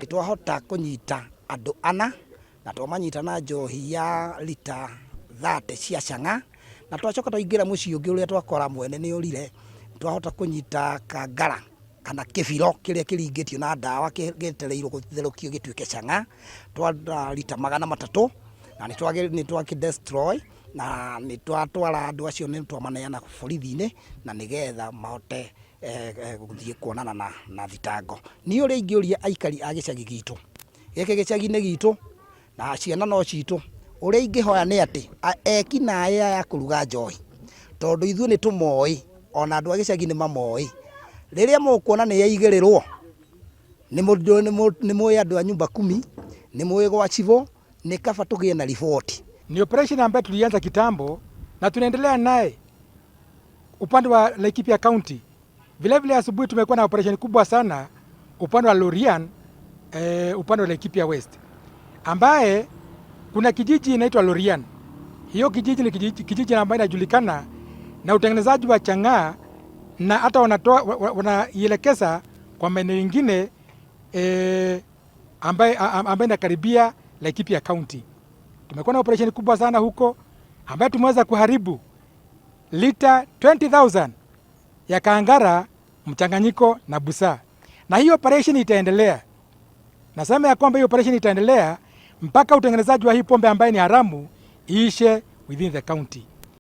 Twahota kũnyita andũ ana na twamanyita na njohi ya lita 30 cia chang'aa, na twacoka twaingĩra mũciĩ ũngĩ ũrĩa twakora mwene nĩ orire, twahota kũnyita kangara kana kĩbiro kĩrĩa kĩringĩtio na ndawa gĩetereirwo gũtherũkio gĩtuĩke chang'aa, twa lita 300 na nĩ twakĩ destroy na nĩ twatwara andũ acio nĩ twamaneana borithi-inĩ na nĩgetha mahote gũthiĩ kuonana na thitango. Niĩ ũrĩa ingĩũria aikari a gĩcagi gitũ, gĩkĩ gĩcagi-inĩ gitũ na ciana no citũ, ũrĩa ingĩhoya nĩ atĩ eki naĩ aya a kũruga njohi, tondũ ithuĩ nĩ tũmoĩ ona andũ a gĩcagi nĩ mamoĩ, rĩrĩa mũkuona nĩ yaigĩrĩrwo, nĩ mũĩ andũ a nyumba kumi, nĩ mũĩ gwa cibũ, nĩ kaba tũgĩe na riboti. Ni operation ambayo tulianza kitambo na tunaendelea naye upande wa Laikipia County. Vile vile asubuhi tumekuwa na operation kubwa sana upande wa Lorian, upande wa Laikipia West, ambaye kuna kijiji inaitwa Lorian. Hiyo kijiji ni kijiji ambayo inajulikana na utengenezaji wa chang'aa na hata wanaielekeza kwa maeneo mengine ambaye inakaribia Laikipia County. Tumekuwa na operation kubwa sana huko ambayo tumeweza kuharibu lita 20,000 ya kangara mchanganyiko na busaa. Na hiyo operation itaendelea. Nasema ya kwamba hiyo operation itaendelea mpaka utengenezaji wa hii pombe ambaye ni haramu iishe within the county.